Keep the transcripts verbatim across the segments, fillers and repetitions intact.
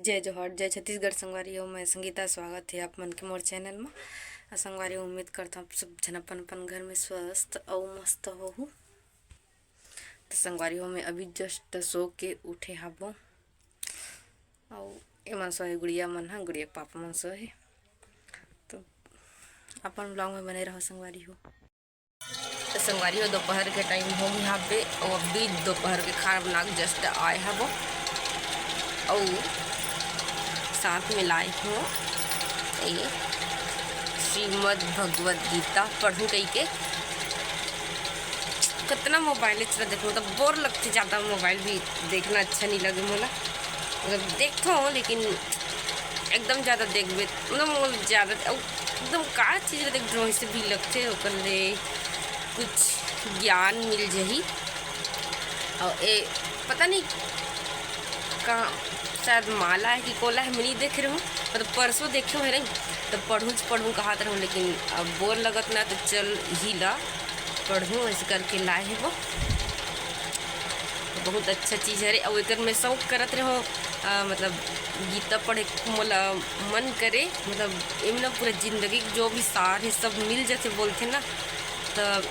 जय जोहार, जय छत्तीसगढ़ संगवारी हो, मैं संगीता, स्वागत हे आप मन के मोर चैनल म। अ, संगवारी हो, उम्मीद करथंव आप सब झन अपन अपन घर में स्वस्थ अउ मस्त होहू। त संगवारी हो, मैं अभी just सो के उठे हाबो, अउ एमन सोए, गुड़िया मन ह, गुड़िया के पापा मन सोए हे। तो अपन vlog में बने रहो संगवारी हो। तो संगवारी हो, दोपहर के time हो गए हाबे, अउ अभी दोपहर के खाना बना के just आए हाबो, अउ साथ में लाए हो ए श्रीमद् भगवत गीता पढ़ू कही के। कितना मोबाइल चला देखो, मतलब बोर लगथे ज़्यादा, मोबाइल भी देखना अच्छा नहीं लगे मोला। मतलब देखथो, लेकिन एकदम ज़्यादा देखबे, मतलब मोर ज़्यादा, अउ एकदम का चीज़ ला देख डरो, ऐसे भी लगथे ओकर ले कुछ ज्ञान मिल जही। अउ ए पता नहीं कहाँ, शायद माला है कि कोला है, मैं नहीं देख रही हूँ। मतलब परसों देखे हुए रही, तो पढ़ूँ पढ़ूँ कहात रहूँ, लेकिन अब बोर लगत ना, तो चल ही ला पढ़ूँ, ऐसे करके लाए हे वो। बहुत अच्छा चीज़ हरे, अउ एकर मैं शौक करत रहो, अ, मतलब गीता पढ़े के मोला मन करे, मतलब एमे ना पूरा जिंदगी के जो भी सार है सब मिल जथे बोलथे ना, त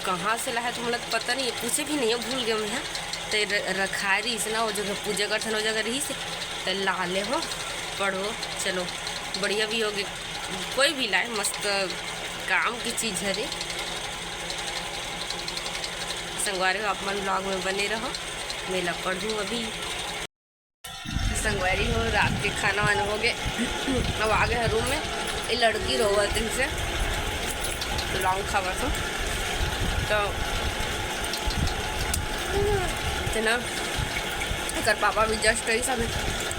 कहाँ से लाहे तो मोला तो पता नहीं है, पूछे भी नहीं हो, भूल गए मैं। तो रखाए रहीस ना, वो जगह पूजा करथन, वो जगह रहीस, तो ला ले हो, पढ़ो, चलो बढ़िया भी होगे। कोई भी लाए, मस्त काम की चीज़ हरे। संगवारी हो, आप मन vlog में बने रहो, मैं ला पढ़ूँ अभी। संगवारी हो, रात के खाना वाना हो गए, अब आ गए हैं रूम में। ये लड़की रोवत रहिसे, तो लौंग खावत हो, तो इतना एकर पापा भी just ऐसा भी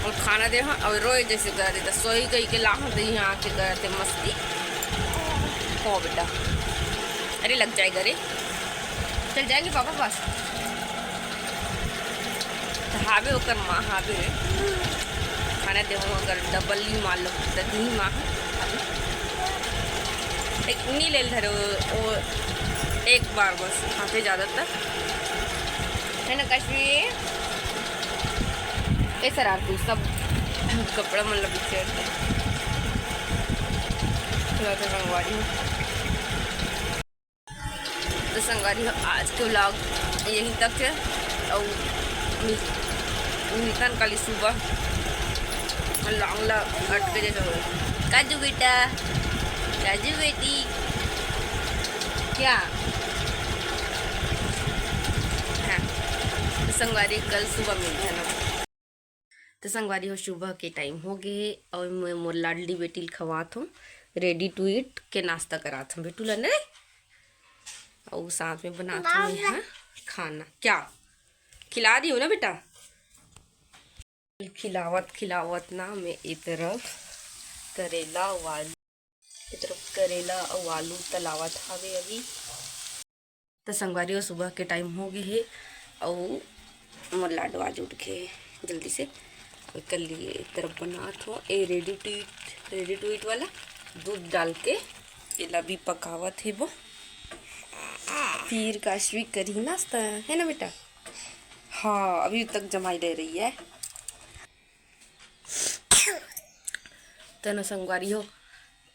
और खाना दे, हाँ, और रोए जैसे कर देता, सोई गई के लाहूं तो यहाँ आके करते मस्ती। हो बेटा, अरे लग जाएगा रे, चल जाएंगे पापा पास। तो हावे ओकर माँ हावे, खाना दे अगर डबल ही मार लो, दही माँ हावे। एक नी ले धरे वो, वो एक बार बस खाते ज़्यादातर, है ना कश्मीर? ए शरारती सब कपड़ा मन ला बिखेर के थोड़ा सा रंगवा दी। तो संगवारी हो, आज के vlog यहीं तक है। और नि-, निकन काली सुबह लौंग ला अटके जैसे हो। काजू बेटा, काजू बेटी, क्या? हाँ, तो संगवारी कल सुबह मिलते हैं ना। तो संगवारी हो, सुबह के time हो गए हे और मैं मोर लाडली बेटी ल खवात हूँ, ready to eat के नाश्ता करात हूँ बेटू ला ने। और साथ में बनात हूँ मैं यहाँ खाना। क्या खिला दी हूँ ना बेटा? खिलावत खिलावत ना मैं ए तरफ करेला, आलू, ए तरफ करेला और आलू तलावत हवे अभी। तो संगवारी हो, सुबह के time हो गए हे और मोर लाडो आज उठ के जल्दी से कर लिए। एक तरफ बनात हो ए ready to eat, ready to eat वाला दूध डाल के एला भी पकावत हे वो। फिर काशवी करही नाश्ता, है ना बेटा? हाँ, अभी तक जमाई ले रही है। तो ना संगवारी हो,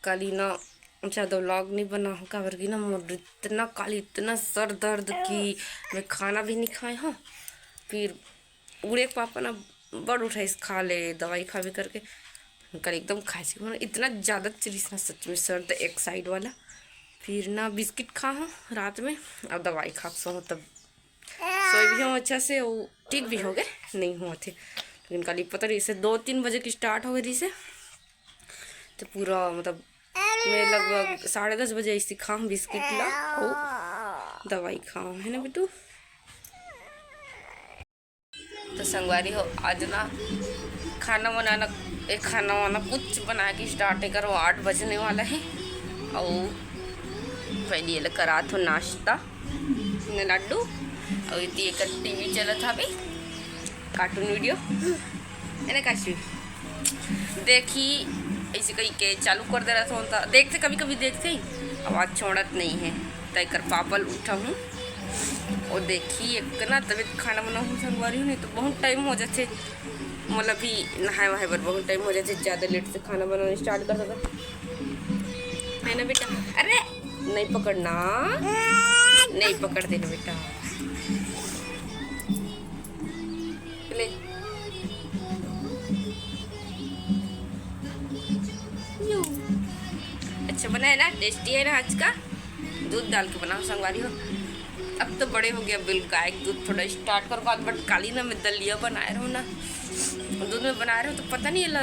काली ना ज़्यादा vlog नहीं बना हो, काबर कि ना मोर इतना काली इतना सर दर्द कि मैं खाना भी नहीं खाए हूँ। फिर उड़े के पापा ना बड़ उठाइस, खा ले दवाई खाबे करके, काली एकदम खाइस कि इतना ज़्यादा चलिस ना सच में सर दर्द एक side वाला। फिर ना बिस्किट खा हूँ रात में, अब दवाई खा सो तब सोए भी हूँ अच्छा से, वो ठीक भी हो गए, नहीं हुआ थे। लेकिन काली पता नहीं, इसे दो तीन बजे की start हो गई थी इसे, तो पूरा मतलब मैं लगभग साढ़े दस बजे इसी खाऊँ बिस्किट ला, वो दवाई खाऊँ, है ना बेटू? तो संगवारी हो, आज ना खाना बनाना, एक खाना वाना कुछ बना के start नहीं करो, आठ बजने वाला है। और पहले ये करा थो नाश्ता, ने लड्डू, और इतनी एक टीवी चला था अभी, cartoon video, है ना काशवी? देखी, ऐसे कहीं के चालू कर दे रहा था, होता देखते, कभी कभी देखते ही आवाज़ छोड़त नहीं है। तो एक पापल उठा हूँ, और देखी, इतना तबीयत खाना बनाऊँ संगवारी हो, नहीं तो बहुत टाइम हो जाथे। मोला भी नहाए वहाए बर बहुत टाइम हो जाथे, ज़्यादा लेट से खाना बनाना स्टार्ट कर देता है ना बेटा। अरे नहीं पकड़ना, नहीं पकड़ देना बेटा। ले। अच्छा बना है ना, टेस्टी है ना आज का। दूध डाल के बनाओ संगवारी हो। अब तो बड़े हो गए, अब गाय के दूध थोड़ा स्टार्ट कर बात, बट काली ना मैं दलिया बनाए रहूँ ना, दूध में बनाए रहूँ तो पता नहीं ला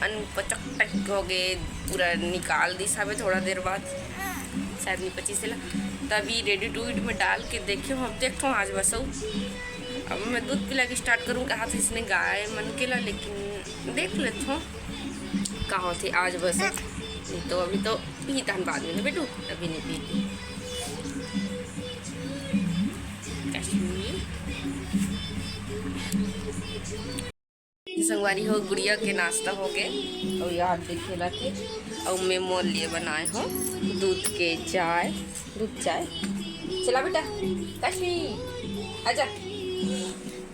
अनपचक टक हो गए, पूरा निकाल दी साबे थोड़ा देर बाद, शायद नहीं पची से ला। तभी रेडी टू ईट में डाल के देखे हूँ, अब देखता हूँ आज बसऊ। अब मैं दूध पिला के स्टार्ट करूँ, कहा था इसने गाय मन के ला, लेकिन देख लेता हूँ का होथे आज बस, नहीं तो अभी तो पी तहन बाद में ना बेटू, अभी नहीं पी। कश्मीरी संगवारी हो, गुड़िया के नाश्ता हो गए और यार देखे ला के और मैं मोर लिए बनाए हो दूध के चाय, दूध चाय। चला बेटा, कश्मी आजा।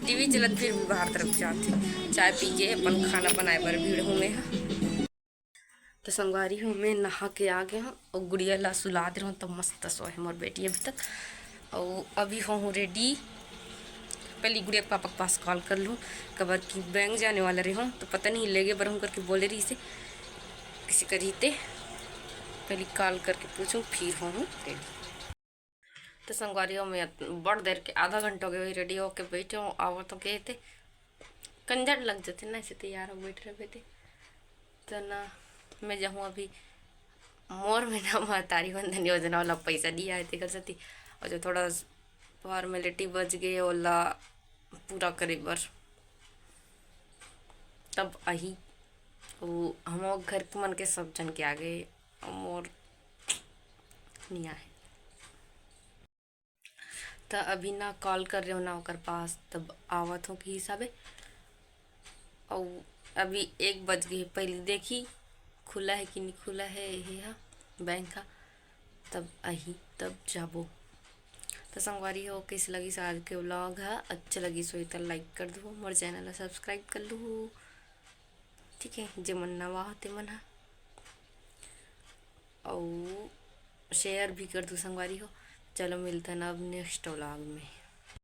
टीवी चलत फिर भी बाहर तरफ जाते, चाय पी के अपन खाना बनाए बर भीड़ हूँ मैं। तो संगवारी हो, मैं नहा के आ गया हूँ और गुड़िया ला सुला दे रहूँ, तो मस्त सोए मोर बेटी अभी तक। और अभी हो हूँ रेडी। पहले गुड़िया के पापा के पास कॉल कर लूँ, कबर कि बैंक जाने वाला रहे हूँ तो पता नहीं लेगे बर हूँ करके बोले रही से किसी करी ते। पहले कॉल करके पूछूँ फिर हो हूँ रेडी। तो संगवारी हो, मैं बड़ देर के आधा घंटा हो गया रेडी होके बैठे हूँ, आवत हो गए थे। कंजट लग जाते ना ऐसे तैयार हो बैठ रहे थे। तो ना मैं जाऊँ अभी मोर में ना महतारी वंदन योजना वाला पैसा नहीं आए थे कर सकती, और जो थोड़ा फॉर्मेलिटी बच गए ओला पूरा करे बर तब आही। वो हम घर के मन के सब जन के आगे मोर नहीं आए। त अभी ना कॉल कर रहे हो ना ओकर पास, तब आवत हो के हिसाबे। अउ अभी एक बज गए, पहले देखी खुला है कि नहीं खुला है ये हा बैंक का, तब आही तब जाबो। तो संगवारी हो, कैसे लगिस आज के व्लॉग हा? अच्छा लगिस होही त लाइक कर दू, मोर चैनल ला सब्सक्राइब कर लू, ठीक है, जे मन नवा हो ते मन हा, अउ शेयर भी कर दू संगवारी हो। चलो मिलता ना अब नेक्स्ट व्लॉग में।